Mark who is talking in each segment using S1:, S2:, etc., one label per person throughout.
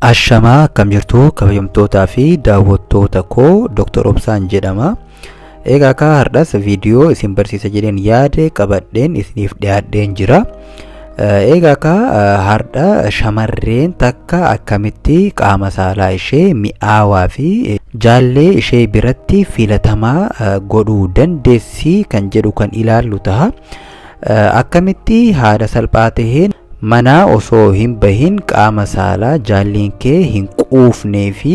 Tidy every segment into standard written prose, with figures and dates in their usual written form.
S1: Ashamaa, akkam jirtu kabajamtootaa fi daawwattoota koo? Dr. Obsaan jedhama. Egaa akka har'as viidiyoo isin barsiisa jedheen yaade qabadheen isiniif dhiyaadheen jira. Egaa akka har'a shamarreen takka akkamitti qaama saalaa ishee mi'aawaa fi jaallee ishee biratti filatamaa godhuu dandeessi kan jedhu kan ilaallu ta'a. Akkamitti haala salphaa taheen manaa osoo hin bahin qaama saalaa jaalleen kee hin quufnee fi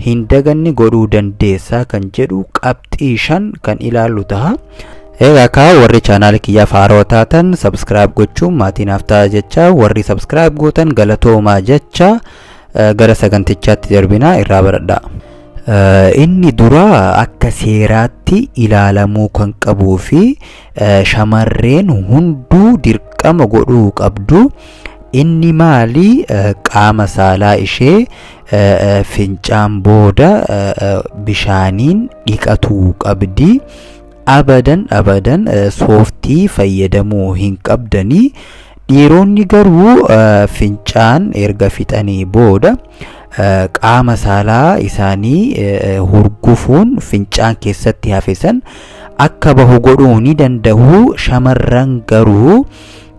S1: hin daganne godhuu dandeessaa kan jedhu qabxii 5 kan ilaallu ta'a. Egaa kaa warri chaanaala kiyyaaf haarawaa taatan subscribe gochuun maatii naaf ta'a jecha, warri subscribe gootan galatoomaa jecha, gara sagantichaatti darbinaa, irraa baradhaa. Inni dura akka seeraatti ilaalamuu kan qabuu fi shamarreen hunduu dirqama godhuu qabdu inni maali? Qaama saalaa ishee fincaan booda bishaaniin dhiqatuu qabdi. Abadan abadan sooftii fayyadamuu hin qabdanii. Dhiironni garuu fincaan erga fixanii booda qaama saalaa isaanii hurgufuun fincaan keessatti hafe san akka bahu godhuu ni danda'u. Shamarran garuu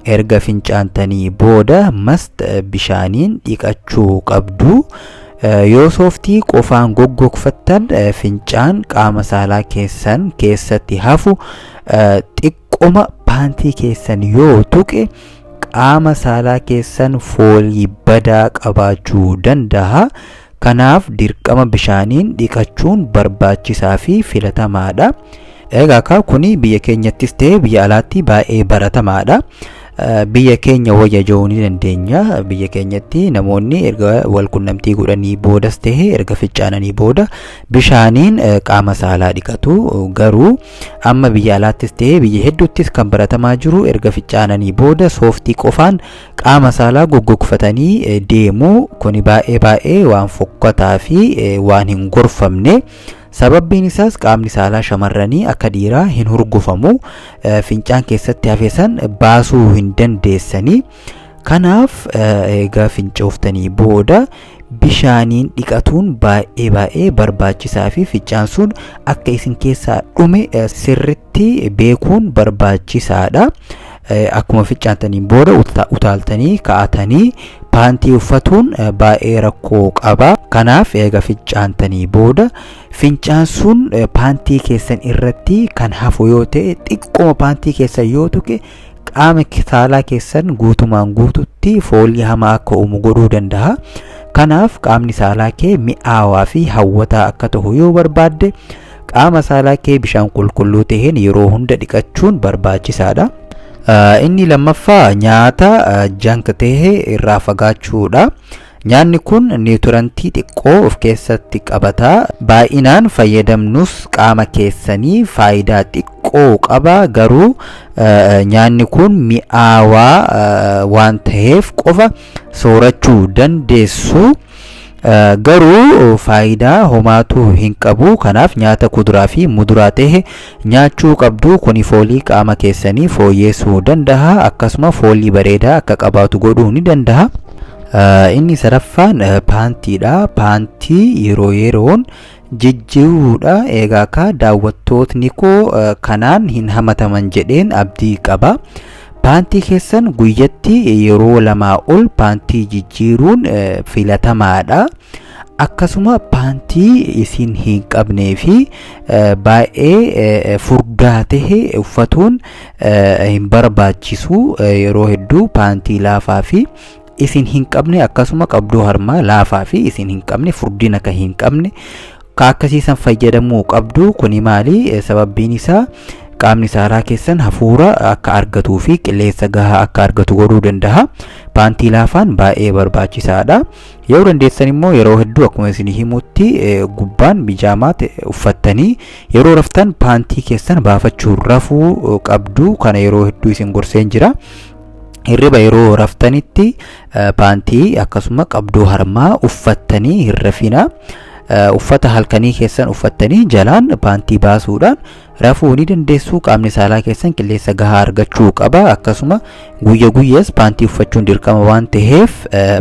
S1: erga fincaantanii booda must bishaaniin dhiqachuu qabdu. Yoo sooftii qofaan goggogfattan, fincaan qaama saalaa keessan keessatti hafu xiqqoma paantii keessan yoo tuqe, qaama saalaa keessan foolii badaa qabaachuu danda'a. Kanaaf dirqama bishaaniin dhiqachuun barbaachisaa fi filatamaadha. Egaa akka kuni biyya keenyattis ta'e biyya alaatti baay'ee baratamaadha. Biyya keenya wayya jechuu ni dandeenya. Biyya keenyatti namoonni erga wal qunnamtii godhanii boodas ta'e erga fincaananii booda bishaaniin qaama saalaa dhiqatu. Garuu amma biyya alaattis ta'e biyya hedduuttis kan baratamaa jiru erga fincaananii booda sooftii qofaan qaama saalaa goggogfatanii deemu. Kuni baay'ee baay'ee waan fokkataa fi waan hin gorfamne. Sababbiin isaas qaamni saalaa shamarranii akka dhiiraa hin hurgufamu. Fincaan keessatti hafe san baasuu hin dandeessanii. Kanaaf egaa fincooftanii booda bishaaniin dhiqatuun baay'ee baay'ee barbaachisaa fi fincaan sun akka isin keessaa dhume sirritti beekuun barbaachisaadha. Akkuma fincaantaniin booda utaaltanii ka'atanii paantii uffatuun baay'ee rakkoo qaba. Kanaaf eega fincaantanii booda fincaan sun paantii keessan irratti kan hafu yoo ta'e, xiqqooma paantii keessan yoo tuqe, qaama saalaa keessan guutumaan guututti foolii hamaa akka uumu godhuu danda'a. Kanaaf qaamni saalaa kee mi'aawaa fi hawwataa akka ta'u yoo barbaadde, qaama saalaa kee bishaan qulqulluu ta'een yeroo hunda dhiqachuun barbaachisaadha. Inni lammaffaa nyaata junk ta'e irraa fagaachuudha. Nyaanni kun nutrientii xiqqoo of keessatti qabata. Baay'inaan fayyadamnus qaama keessanii faayidaa xiqqoo qaba. Garuu nyaanni kun mi'aawaa waan ta'eef qofa soorachuu dandeessu. Garuu faayidaa homaatu hin qabu. Kanaaf nyaata kuduraa fi muduraa ta'e nyaachuu qabdu. Kuni foolii qaama keessanii fooyyessuu danda'a. Akkasuma foolii bareedaa akka qabaatu godhuu ni danda'a. Inni sadaffaan paantiidha. Paantii yeroo yeroon jijjiiruudha. Egaa akka daawwattootni koo kanaan hin hamataman jedheen abdii qaba. Paantii keessan guyyatti yeroo lamaa ol paantii jijjiiruun filatamaadha. Akkasuma paantii isin hin qabnee fi baay'ee furdaa tahe uffatuun hin barbaachisu. Yeroo hedduu paantii laafaa fi isin hin qabne, akkasuma qabdoo harmaa laafaa fi isin hin qabne, furdina kan hin qabne ka akkasiisan fayyadamuu qabdu. Kuni maali? Sababbiin isaa qaamni saalaa keessan hafuura akka argatuu fi qilleensa gahaa akka argatu godhuu danda'a. Paantii laafaan baay'ee barbaachisaadha. Yoo dandeessan immoo yeroo hedduu akkuma isin himutti gubbaan bijaamaa uffattanii yeroo raftan paantii keessan baafachuu rafuu qabdu. Kana yeroo hedduu isin gorseen jira. Hirriba yeroo raftanitti paantii akkasuma qabdoo harmaa uffattanii hin rafina. Uffata halkanii keessan uffattanii jalaan paantii baasuudhaan rafuu ni dandeessu. Qaamni saalaa keessan qilleensa gahaa argachuu qaba. Akkasuma guyya guyyaas paantii uffachuun dirqama waan ta'eef,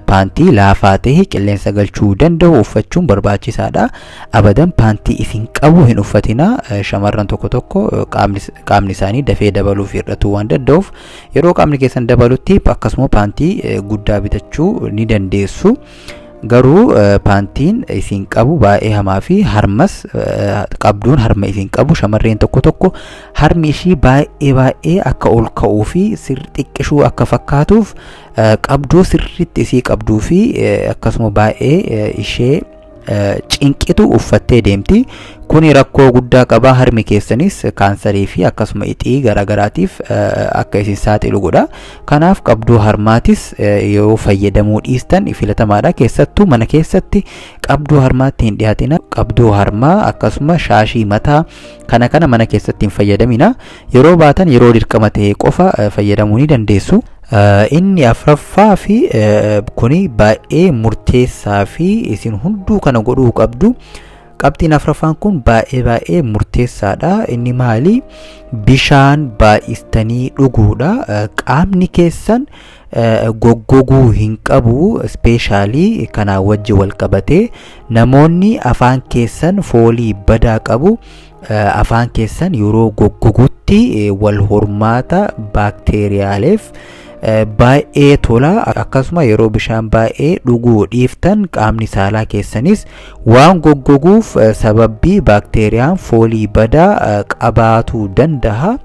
S1: paantii laafaa ta'e qilleensa galchuu danda'u uffachuun barbaachisaadha. Abadan paantii isin qabu hin uffatina. Shamarran tokko tokko qaamni isaanii dafee dabaluuf hir'atuu waan danda'uuf, yeroo qaamni keessan dabalutti akkasuma paantii guddaa bitachuu ni dandeessu. Garuu paantiin isin qabu baay'ee hamaa fi harmas qabduun harma isin qabu, shamarreen tokko tokko harmi ishii baay'ee baay'ee akka ol ka'uu fi xiqqishuu akka fakkaatuuf qabduu sirriitti isii qabduu fi akkasuma baay'ee ishee cinqitu uffattee deemti. Kuni rakkoo guddaa qaba. Harmi keessanis kaansarii fi akkasuma ixii garaagaraatiif akka isin saaxilu godha. Kanaaf qabduu harmaatis yoo fayyadamuu dhiistan filatamaadha. Keessattuu mana keessatti qabduu harmaatti hin dhiyaatina. Qabduu harmaa akkasuma shaashii mataa kana kana mana keessatti hin fayyadamina. Yeroo baatan, yeroo dirqama ta'e qofa fayyadamuu ni dandeessu. Inni afraffaa fi kuni baay'ee murteessaa fi isin hunduu kana godhuu qabdu. Qabxiin afraffaan kun baay'ee baay'ee murteessaadha. Inni maali? Bishaan baay'istanii dhuguudha. Qaamni keessan goggoguu hin qabu. Especially kanaa wajji wal qabatee namoonni afaan keessan foolii badaa qabu. Afaan keessan yeroo goggogutti wal hormaata baakteeriyaaleef baay'ee tola. Akkasuma yeroo bishaan baay'ee dhuguu dhiiftan, qaamni saalaa keessanis waan goggoguuf sababbii baakteeriyaan foolii badaa qabaatuu danda'a.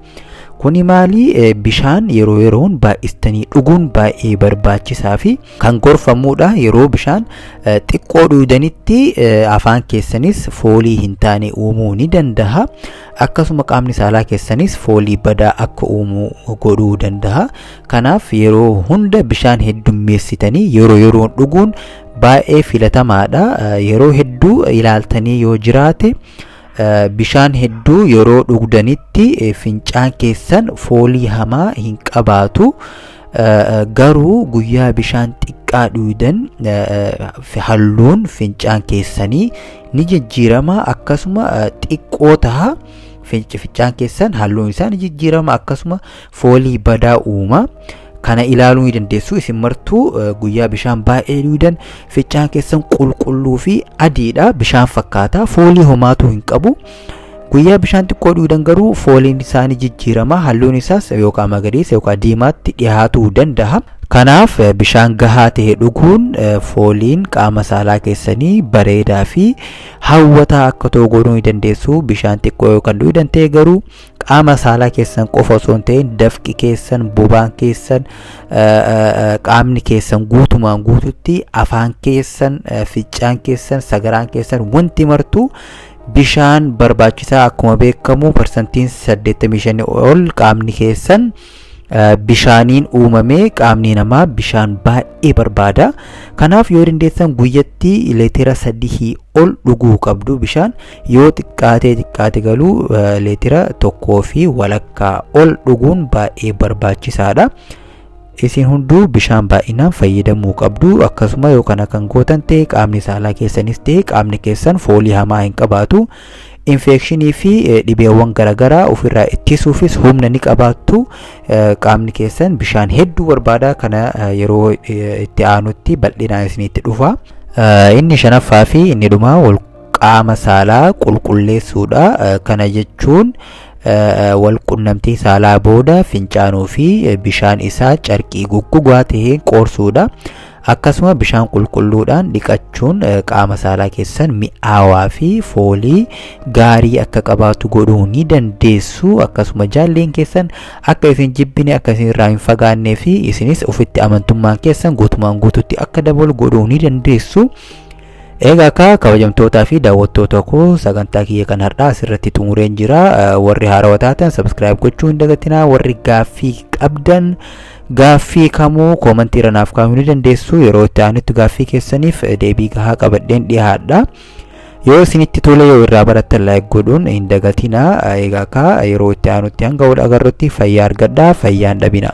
S1: Kuni maali? Bishaan yeroo yeroon baay'istanii dhuguun baay'ee barbaachisaa fi kan gorfamuudha. Yeroo bishaan xiqqoo dhugdanitti afaan keessanis foolii hin taane uumuu ni danda'a. Akkasuma qaamni saalaa keessanis foolii badaa akka uumuu godhuu danda'a. Kanaaf yeroo hunda bishaan heddummeessitanii yeroo yeroon dhuguun baay'ee filatamaadha. Yeroo hedduu ilaaltanii yoo jiraate, bishaan hedduu yeroo dhugdanitti fincaan keessan foolii hamaa hin qabaatu. Garuu guyyaa bishaan xiqqaa dhugdan halluun fincaan keessanii ni jijjiirama, akkasuma xiqqoo taha. Fincaan keessan halluun isaa ni jijjiirama, akkasuma foolii badaa uuma. Kana ilaaluu ni dandeessu isin martuu. Guyyaa bishaan baay'ee dhugdan fincaan keessan qulqulluu fi adiidha, bishaan fakkaata, foolii homaatu hin qabu. Guyyaa bishaan xiqqoo dhugdan garuu fooliin isaa ni jijjiirama, halluun isaas yookaan magariisa yookaan diimaatti dhiyaatuu danda'a. Kanaaf bishaan gahaa ta'e dhuguun fooliin qaama saalaa keessanii bareedaa fi hawwataa akka ta'u godhuu ni dandeessu. Bishaan xiqqoo yookaan dhugdan ta'e garuu qaama saalaa keessan qofa osoo hin ta'in dafqi keessan, bobaan keessan, qaamni keessan guutumaan guututti, afaan keessan, fincaan keessan, sagaraan keessan, wanti martuu bishaan barbaachisaa. Akkuma beekamu parsantiin 85 ol qaamni keessan bishaaniin uumamee, qaamni namaa bishaan baay'ee barbaada. Kanaaf yoo dandeessan guyyatti leetira 3 ol dhuguu qabdu bishaan. Yoo xiqqaatee xiqqaate galuu leetira 1.5 ol dhuguun baay'ee barbaachisaadha. Isin hunduu bishaan baay'inaan fayyadamuu qabdu. Akkasuma yoo kana kan gootan ta'e, qaamni saalaa keessanis ta'e qaamni keessan foolii hamaa hin qabaatu. Infekshinii fi dhibeewwan garaagaraa ofirraa ittisuufis humna ni qabaattu. Qaamni keessan bishaan hedduu barbaada. Kana yeroo itti aanutti bal'inaan isinitti dhufa. Inni shanaffaa fi inni dhumaa wal qaama saalaa qulqulleessuudha. Kana jechuun wal qunnamtii saalaa booda fincaanuu fi bishaan isaa carqii goggogaa ta'een qoorsuudha. Akkasuma bishaan qulqulluudhaan dhiqachuun qaama saalaa keessan mi'aawaa fi foolii gaarii akka qabaatu godhuu ni dandeessu. Akkasuma jaalleen keessan akka isin jibbine, akka isin irraa hin fagaannee fi isinis ofitti amantummaan keessan guutumaan guututti akka dabalu godhuu ni dandeessu. Egaa akka kabajamtootaa fi daawwattoota koo, sagantaa kiyya kan har'aa asirratti xumureen jira. Warri haarawaa taatan subscribe gochuu hin dagatinaa. Warri gaaffii qabdan gaaffii kamuu koomantii irra naaf kaa'uu ni dandeessu. Yeroo itti aanutti gaaffii keessaniif deebii gahaa qabadheen dhiyaadha. Yoo isinitti tole, yoo irraa barattan, like godhuun hin dagatinaa. Egaa akka yeroo itti aanutti hanga wal agarrutti fayyaa argadhaa, fayyaan dhabina.